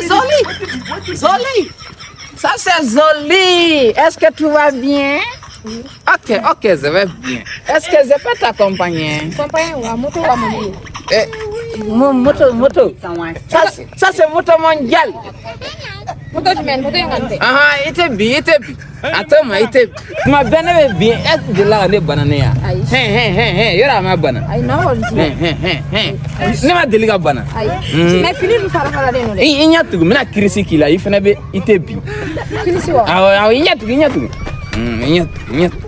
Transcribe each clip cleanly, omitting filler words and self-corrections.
Zoli, Zoli, ça c'est Zoli. Est-ce que tu vas bien? Oui. Ok, ok, je vais bien. Est-ce que je peux t'accompagner? Accompagner ou moto ou mon moto, moto. Ça c'est moto mondial. Moto jumɛn, moto in kɔni tɛ. Ahan, i tɛ bin, i tɛ bin. A to ma, i tɛ bin. Tuma bɛɛ ne bɛ bin, e delila ka ne bana ne ya? Ayi. Hɛn hɛn hɛn hɛn, yɔrɔ a ma bana. Ayi, non kɔni tɛ. Hɛn hɛn hɛn hɛn. Ne ma deli ka bana. Ayi. Mais fini ninnu fara faralen don dɛ. I ɲɛ tugu, n bɛna kirisi k'i la, i fana bɛ, i tɛ bin. Kirisi wa? Awɔ awɔ, i ɲɛ tugu, i ɲɛ tugu. I ɲɛ tugu, i ɲɛ tugu.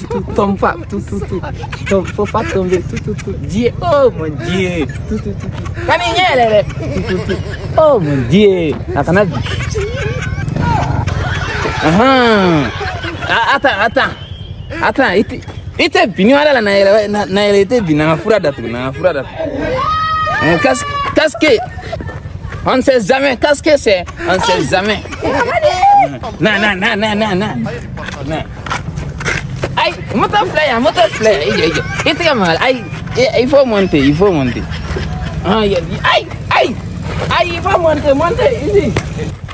Tout tombe pas, tout, tout, tout. Tombe, faut pas tomber, tout, tout, tout. Dieu, oh mon Dieu, tout, tout, tout. Tout, tout, tout. Oh mon Dieu, attends, attends, attends, attends, il était venu à la na il était venu à fura datu, na fura datu. Casque, on ne sait jamais, casque c'est, on ne sait jamais. Non, non, non, non, non, non. Aïe, moto flyer, aïe, il faut monter, il faut monter. Aïe, aïe, aïe, aïe, il faut monter, monter, ici.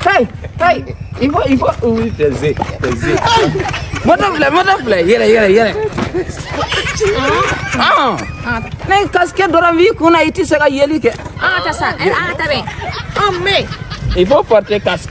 Aïe, aïe, il faut, oui, t'es. Moto flyer, yere, yere, yere. Ah, mais casque d'orange, qu'on a été, c'est la yeli. Ah, t'as ça, ah, t'as bien. Oh, mais. Il faut porter casque.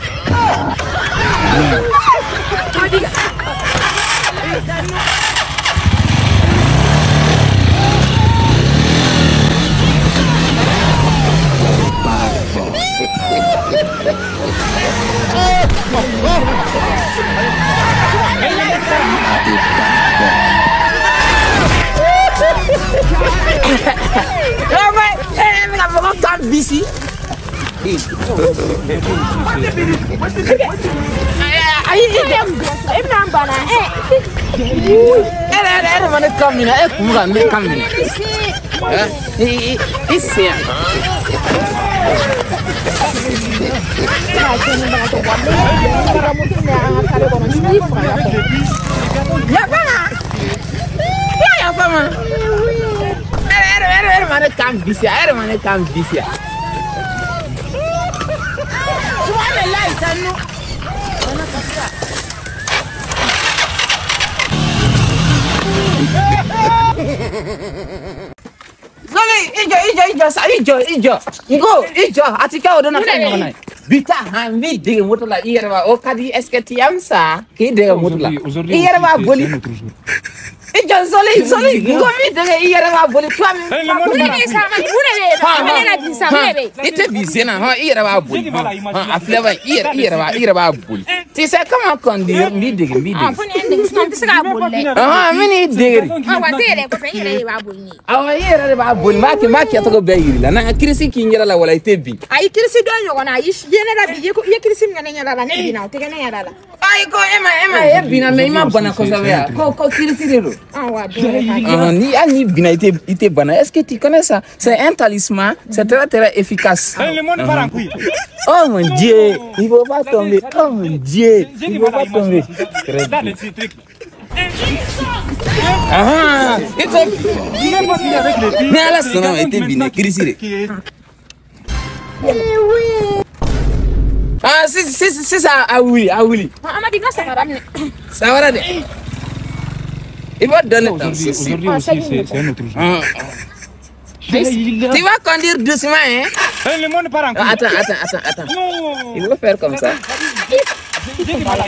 Zoli, ijo, ijo, ijo, sa ijo, ijo. Ngo, ijo, atika odona fɛn ɲɔgɔnna ye. Bi ta han n b'i dege moto la i yɛrɛ b'a o ka di est-ce que tu aimes ça k'i dege moto la. I yɛrɛ b'a boli. I jɔ Zoli, Zoli, n ko n b'i dege i yɛrɛ b'a boli toi même. Mun de bɛ yen sa? Mun de bɛ yen? A bɛ ne la bin sa, mun de bɛ yen? I tɛ bin sen na, hɔn i yɛrɛ b'a boli. Hɔn a filɛ ba ye, i yɛrɛ b'a boli. Tu sais comment conduire? N b'i dege, n b'i dege. Ah, fo ni ye n dege, sinon n tɛ se k'a boli dɛ. Ɔhɔn, n bɛ n'i dege de. Ah, wa n tɛ yɛlɛ kɔfɛ, n yɛrɛ de b'a boli ni ye. Awɔ, i yɛrɛ de b'a boli, n b'a kɛcogo bɛɛ yir'i la. N'an ka kirisi k'i ɲɛda la wala i tɛ bin. Ayi, kirisi dɔ ɲɔgɔnna, ayi, i ye ne la bi, i ye kirisi min kɛ ne ɲɛda la, ne binna, o tɛ kɛ ne ɲɛda la. Ayi, ko e ma e binna mais i ma bana kosɛbɛ yan. Ko kirisi de don. Ah, wa dɔ wɛrɛ t'a kɛ. Ni hali n'i binna i tɛ bana. Est-ce que tu connais ça? C'est un talisman, c'est très très efficace. Le monde part en couille. Oh mon Dieu, il faut pas tomber. Oh mon Dieu, il faut pas tomber. Très bien. Ah, il faut. Mais ala sɔnna ma i tɛ bin dɛ, kirisi de. Ah, sisan a wuli, a wuli. Amadi, n ka samara minɛ. Samara dɛ. Il va donner dans ceci. Aujourd'hui aussi, c'est un autre jour. Tu vas conduire doucement, hein? Le monde part en couille. Attends, attends, attends, attends. Non. Il faut faire comme ça. Il moi là.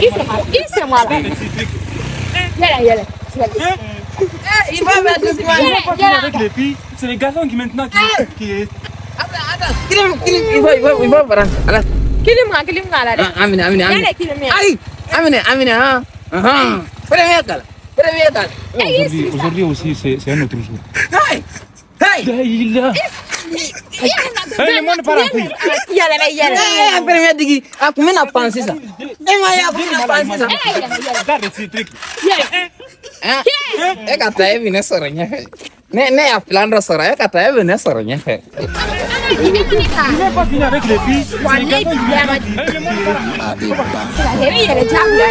Yɛlɛ, yɛlɛ. Il va faire doucement. Avec les filles, c'est les garçons qui maintenant qui. Attends, attends. Il va prendre. Alors. Kilim ka la dɛ. Amina, amina, amina. Yɛlɛ kilim ya. Ayi, amina, amina, han. Premier kala. Premier kala. Aujourd'hui aussi, c'est un autre jour. Hey! Hey! Le monde part en couille. Yɛlɛ, yɛlɛ. Eh, premier digi, a kun bɛna pan sisan. E ma ye a kun bɛna pan sisan. E ka taa e bɛ ne sɔrɔ ɲɛfɛ. Ne y'a plan dɔ sɔrɔ, e ka taa e bɛ ne sɔrɔ ɲɛfɛ. Il n'est pas fini avec les filles. C'est les garçons qui Le monde part en couille. E bɛ yɛlɛ diyagoya.